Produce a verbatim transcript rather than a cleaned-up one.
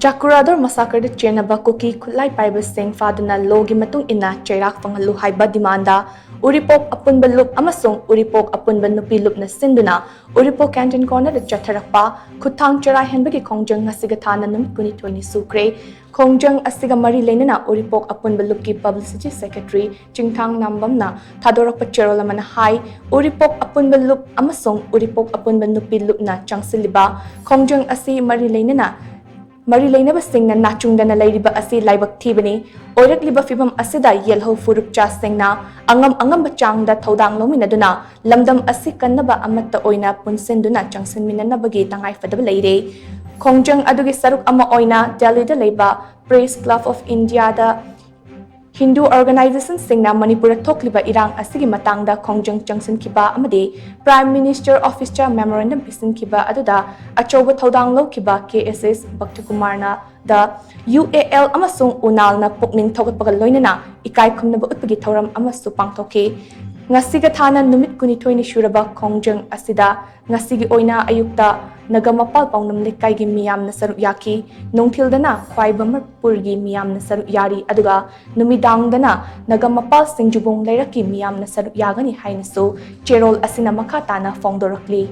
ꯖꯥꯀꯨꯔꯥꯗꯣꯔ ꯃꯁꯥꯀꯔꯗ ꯆꯦꯟꯅꯕ ꯀꯨꯀꯤ ꯈꯨꯠꯂꯥꯏ ꯄꯥꯏꯕꯁꯤꯡ ꯐꯥꯗꯨꯅ ꯂꯣꯒꯤ ꯃꯇꯨꯡ ꯏꯟꯅ ꯆꯩꯔꯥꯛ ꯐꯪꯍꯜꯂꯨ ꯍꯥꯏꯕ ꯗꯤꯃꯥꯟꯗ ꯎꯔꯤꯄꯣꯛ ꯑꯄꯨꯟꯕ ꯂꯨꯞ ꯑꯃꯁꯨꯡ ꯎꯔꯤꯄꯣꯛ ꯑꯄꯨꯟꯕ ꯅꯨꯄꯤ ꯂꯨꯞꯅ ꯁꯤꯟꯗꯨꯅ ꯎꯔꯤꯄꯣꯛ ꯀꯦꯟꯇꯤꯟ ꯀꯣꯔꯅꯔꯗ ꯆꯠꯊꯔꯛꯄ ꯈꯨꯠꯊꯥꯡ ꯆꯔꯥ ꯍꯦꯟꯕꯒꯤ ꯈꯣꯡꯖꯪ ꯉꯁꯤꯒ ꯊꯥꯅ ꯅꯨꯃꯤꯠ ꯀꯨꯟꯅꯤꯊꯣꯏꯅꯤ ꯁꯨꯈ꯭ꯔꯦ꯫ ꯈꯣꯡꯖꯪ ꯑꯁꯤꯒ ꯃꯔꯤ ꯂꯩꯅꯅ ꯎꯔꯤꯄꯣꯛ ꯑꯄꯨꯟꯕ ꯂꯨꯞꯀꯤ ꯄꯕ꯭ꯂꯤꯁꯤꯇꯤ ꯁꯦꯀ꯭ꯔꯦꯇꯔꯤ ꯆꯤꯡꯊꯥꯡ ꯅꯥꯝꯕꯝꯅ ꯊꯥꯗꯣꯔꯛꯄ ꯆꯦꯔꯣꯜ ꯑꯃꯅ ꯍꯥꯏ, ꯎꯔꯤꯄꯣꯛ ꯑꯄꯨꯟꯕ ꯂꯨꯞ ꯑꯃꯁꯨꯡ ꯎꯔꯤꯄꯣꯛ ꯑꯄꯨꯟꯕ ꯅꯨꯄꯤ ꯂꯨꯞꯅ ꯆꯪꯁꯤꯜꯂꯤꯕ ꯈꯣꯡꯖꯪ ꯑꯁꯤ ꯃꯔꯤ ꯂꯩꯅꯅ ꯃꯔꯤ ꯂꯩꯅꯕꯁꯤꯡꯅ ꯅꯥꯆꯨꯡꯗꯅ ꯂꯩꯔꯤꯕ ꯑꯁꯤ ꯂꯥꯏꯕꯛ ꯊꯤꯕꯅꯤ꯫ ꯑꯣꯏꯔꯛꯂꯤꯕ ꯐꯤꯚꯝ ꯑꯁꯤꯗ ꯌꯦꯜꯍꯧ ꯐꯨꯔꯨꯞꯆꯥꯁꯤꯡꯅ ꯑꯉꯝ ꯑꯉꯝꯕ ꯆꯥꯡꯗ ꯊꯧꯗꯥꯡ ꯂꯧꯃꯤꯟꯅꯗꯨꯅ ꯂꯝꯗꯝ ꯑꯁꯤ ꯀꯟꯅꯕ ꯑꯃꯠꯇ ꯑꯣꯏꯅ ꯄꯨꯟꯁꯤꯟꯗꯨꯅ ꯆꯪꯁꯤꯟꯃꯤꯟꯅꯅꯕꯒꯤ ꯇꯉꯥꯏꯐꯗꯕ ꯂꯩꯔꯦ꯫ ꯈꯣꯡꯖꯪ ꯑꯗꯨꯒꯤ ꯁꯔꯨꯛ ꯑꯃ ꯑꯣꯏꯅ ꯗꯦꯜꯂꯤꯗ ꯂꯩꯕ ꯄ꯭ꯔꯦꯁ ꯀ꯭ꯂꯕ ꯑꯣꯐ ꯏꯟꯗꯤꯌꯥꯗ ꯍꯤꯟꯗꯨ ꯑꯣꯔꯒꯅꯥꯏꯖꯦꯁꯟꯁꯤꯡꯅ ꯃꯅꯤꯄꯨꯔꯗ ꯊꯣꯛꯂꯤꯕ ꯏꯔꯥꯡ ꯑꯁꯤꯒꯤ ꯃꯇꯥꯡꯗ ꯈꯣꯡꯖꯪ ꯆꯪꯁꯤꯟꯈꯤꯕ ꯑꯃꯗꯤ ꯄ꯭ꯔꯥꯏꯝ ꯃꯤꯅꯤꯁꯇꯔ ꯑꯣꯐꯤꯁꯇ ꯃꯦꯃꯣꯔꯦꯟꯗꯝ ꯄꯤꯁꯤꯟꯈꯤꯕ ꯑꯗꯨꯗ ꯑꯆꯧꯕ ꯊꯧꯗꯥꯡ ꯂꯧꯈꯤꯕ ꯀꯦ ꯑꯦꯁ ꯑꯦꯁ ꯚꯛꯇꯀꯨꯃꯥꯔꯅ ꯗ ꯌꯨ ꯑꯦ ꯑꯦꯜ ꯑꯃꯁꯨꯡ ꯎꯅꯥꯜꯅ ꯄꯨꯛꯅꯤꯡ ꯊꯧꯒꯠꯄꯒ ꯂꯣꯏꯅꯅ ꯏꯀꯥꯏ ꯈꯨꯝꯅꯕ ꯎꯠꯄꯒꯤ ꯊꯧꯔꯝ ꯑꯃꯁꯨ ꯄꯥꯡꯊꯣꯛꯈꯤ꯫ ꯉꯁꯤꯒ ꯊꯥꯅ ꯅꯨꯃꯤꯠ ꯀꯨꯟꯅꯤꯊꯣꯏꯅꯤ ꯁꯨꯔꯕ ꯈꯣꯡꯖꯪ ꯑꯁꯤꯗ ꯉꯁꯤꯒꯤ ꯑꯣꯏꯅ ꯑꯌꯨꯛꯇ ꯅꯒꯃꯄꯥꯜ ꯄꯥꯎꯅꯝ ꯂꯩꯀꯥꯏꯒꯤ ꯃꯤꯌꯥꯝꯅ ꯁꯔꯨꯛ ꯌꯥꯈꯤ꯫ ꯅꯨꯡꯊꯤꯜꯗꯅ ꯈ꯭ꯋꯥꯏꯕꯝꯕꯄꯨꯔꯒꯤ ꯃꯤꯌꯥꯝꯅ ꯁꯔꯨꯛ ꯌꯥꯔꯤ, ꯑꯗꯨꯒ ꯅꯨꯃꯤꯗꯥꯡꯗꯅ ꯅꯒꯃꯄꯥꯜ ꯁꯤꯡꯖꯨꯕꯣꯡ ꯂꯩꯔꯛꯀꯤ ꯃꯤꯌꯥꯝꯅ ꯁꯔꯨꯛ ꯌꯥꯒꯅꯤ ꯍꯥꯏꯅꯁꯨ ꯆꯦꯔꯣꯜ ꯑꯁꯤꯅ ꯃꯈꯥ ꯇꯥꯅ ꯐꯣꯡꯗꯣꯔꯛꯂꯤ꯫